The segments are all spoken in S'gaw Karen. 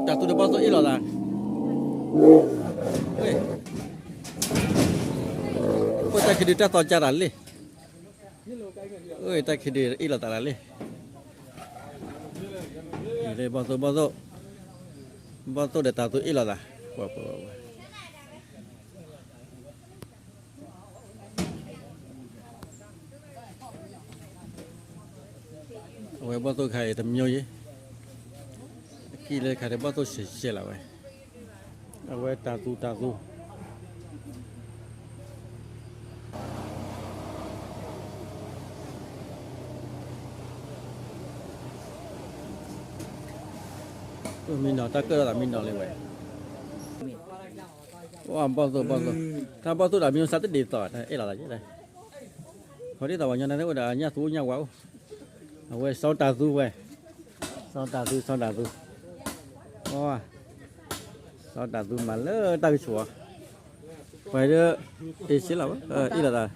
တၢ်သူဒီးဘီၣ်သိၣ်အ့ၣ်လိာ်သး, အတၢ်ခံဒုတၢ်သီကၢ်တၢ်လံ, အတၢ်ခံဒုအ့ၣ်လိာ်သးတၢ်လံ, ဘီၣ်သိၣ် ဘီၣ်သိၣ်, ဘီၣ်သိၣ်ဒီးတၢ်သူအ့ၣ်လိာ်သး, အဝဲဘီၣ်သိၣ်ခါအံၤတမံၤယဲ, အကံၢ်လၢခါဒီးဘီၣ်သိၣ်ရှဲရှဲလီၤဝဲ, အဝဲတၢ်သူတၢ်သူ မံနီၤတၢ်ကၢၣ်ထီၣ်သးမံနီၤလံဝဲ, ဘီၣ်သိၣ် ဘီၣ်သိၣ်, တၢ်ဘီၣ်သိၣ်ဒီးမံစးတဒ်သိး တၢ်အဲၣ်လိာ်သးယဲ, ခီဒ်သိးပှၤညီနၢ်သ့ၣ်အိၣ်ဒီးညၣ်သူညၣ်ဝါအိၣ်, အဝဲစီၤတၢ်သူဝဲ, စီၤတၢ်သူ စီၤတၢ်သူ, စီၤတၢ်သူမၤလၢတၢ်ကဆိးအီၤ, ပှၤဒီး အ့ၣ်စ့လီၤ, အ့ၣ်လိာ်သး,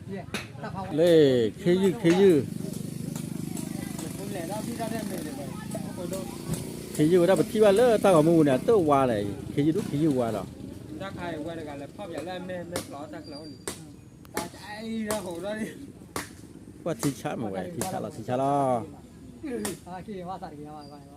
လၢ ခ့ယုၢ် ခ့ယုၢ် ခ့ယုၢ်ဝဲဒၣ်ပထံၣ်ဘၣ်လၢတၢ်ဂီၤမူပူၤန့ၣ် အတဝါလဲၣ်, ခ့ယုၢ်ဒိၣ်ခ့ယုၢ်ဝါလီၤ, ပှၤထံဆးမ့ၢ်ဝဲ ထံဆးလီၤ ထံဆးလီၤ,